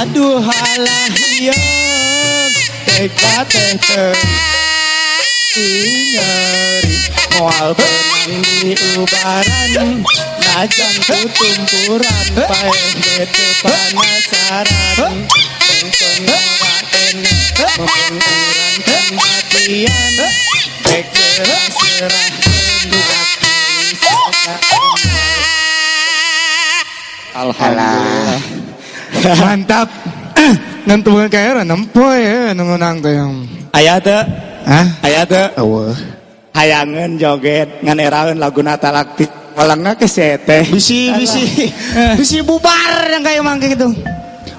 Aduh halah ieu teka teh teu nyeri moal beunang diubaran najan tutumpuran paeh ge teu panasaran tengkeun keneh mumpung urang can matian rek serah-serahkeun Alhamdulillah. Mantap. Nentuan kaya nempo ya nungunang teh. Aya teu? Hah? Aya teu? Eueuh. Hayangeun joget ngan eraeun laguna talakti. Walangna ke teh. Bisi bisi. Bisi bubar yang kayak mangke gitu.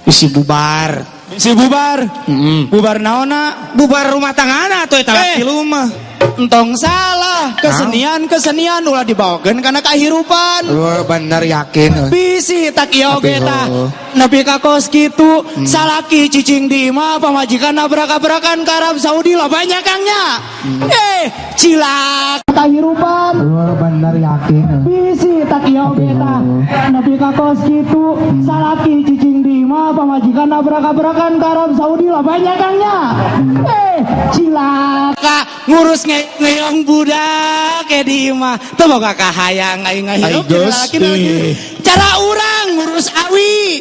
Bisi bubar. Bisi bubar. Heeh. Bubar naonna? Bubar rumah tanggana atuh eta tilu mah. Entong salah, kesenian-kesenian ulah dibawakeun kana kahirupan. Oh, bener yakin. Bisi tak ieu oge tah. Nepi ka kos kitu, salaki cicing di imah pamajikan nabrak-abrakan ka Arab Saudi lah banyak kangnya. Cilak kahirupan. Oh, bener yakin. Bisi tak ieu oge tah. Nepi ka kos kitu, salaki cicing di imah pamajikan nabrak-abrakan ka Arab Saudi lah banyak kangnya. Cilaka ngurus ngeyong budak ke di imah teu boga kahayang aing ngahirup laki cara urang ngurus awi.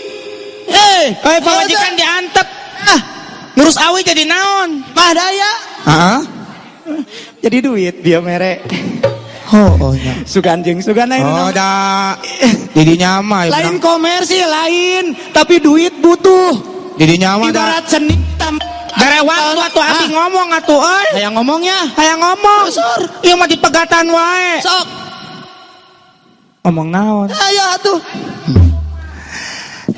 Pamajikan diantep. Ngurus awi jadi naon? Mah daya. Heeh. Jadi duit dia mere. Oh, nya. Sugan jeung sugan lain. Oh, da. Jadi nyama lain komersil lain, tapi duit butuh. Jadi nyama ibarat seni bare waktu atuh abi ngomong atuh euy. Hayang ngomongnya, hayang ngomong. Ieu mah dipegatan wae. Sok. Ngomong naon? Ayo atuh.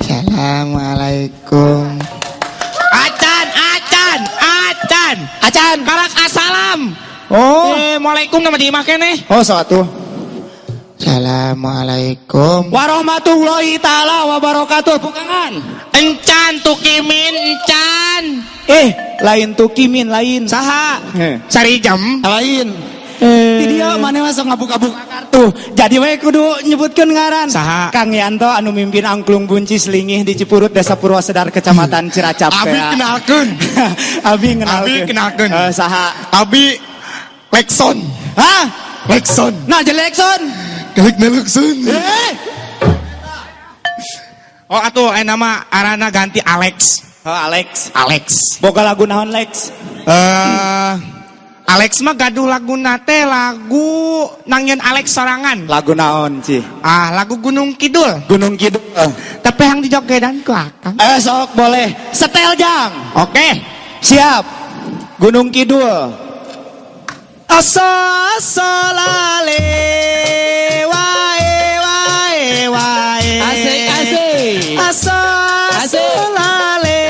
Assalamualaikum. Acan, acan, acan. Acan. Karak assalam. Oh. Waalaikum nama di imah keneh. Oh, sok atuh. Assalamualaikum warahmatullahi taala wabarakatuh. Bukangan. Encan tukimin encan. Lain tukimin lain. Saha? Sari jam. Lain. Di dia mana masuk ngabuka-buka kartu. Jadi we kudu nyebutkeun ngaran. Saha? Kang Yanto anu mimpin angklung buncis lingih di Cipurut Desa Purwasedar Kecamatan Ciracap. Abi kenalkeun. Abi kenalkeun. Abi kenalkeun. Saha? Abi Lexon. Hah? Lexon. Nah, jadi Lexon. Klik Lexon. Oh atuh nama arana ganti Alex. Oh, Alex. Alex. Boga lagu naon Lex? Alex mah gaduh lagu nate lagu nangieun Alex sorangan. Lagu naon sih? Ah, lagu Gunung Kidul. Gunung Kidul. Tapi hang dijogedan ku akang. Sok boleh. Setel jang. Oke. Siap. Gunung Kidul. Asa salale wae wae wae. Asik asik. Asa salale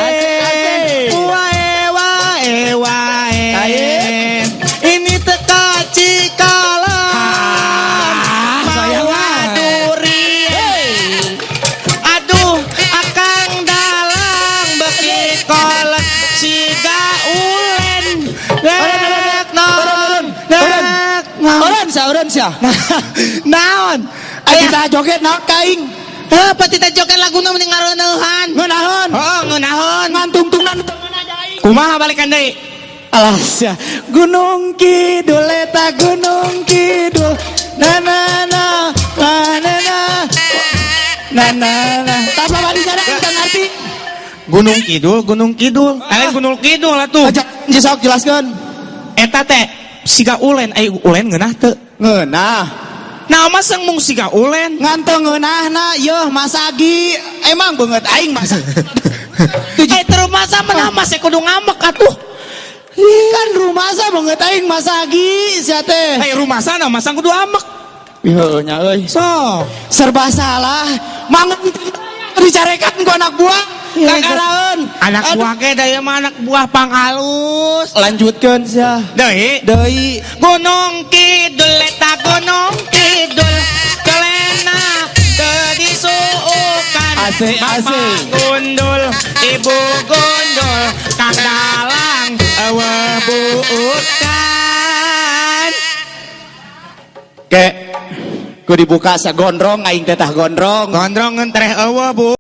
wae wae wae. Ini teka cikalan mawa duri. Aduh akang dalang beki kolek siga ulen. Oran sia. Naon? Ayo kita joget naon kaing? Heuh, pati teh joget laguna mending ngareuneuhan. Ngeunaheun. Heeh, ngeunaheun. Ngantungtungna nu teu ngeunah aing. Kumaha balikan deui? Alah sia. Gunung Kidul eta Gunung Kidul. Na na na na na na. Na na na. Tah bawa di sana teu ngarti. Gunung Kidul, Gunung Kidul. Lain Gunung Kidul atuh. Sok jelaskeun. Eta teh siga ulen, ai ulen ngeunah teu? Ngeunah. Nah masa mung siga ulen? Ngan teu ngeunahna yeuh masagi. Emang beungeut aing masa. Terus masa menah masa kudu ngambek atuh. Kan rumasa beungeut aing masagi sia teh. Rumah sana masa kudu ambek. Heuh nya euy. Sok serba salah. Mangan dicarekan ku anak buah. Kakaraeun. Anak buah ge da ieu mah anak buah panghalus. Lanjutkeun sia. Deui. Deui. Gunung Kidul eta Gunung Kidul. Kelena teu disuukan. Asik asik. Bapak gundul, ibu gundul, kang dalang eueuh buutan. Ke ku dibuka sagondrong aing teh tah gondrong. Gondrong ngan tereh eueuh bu.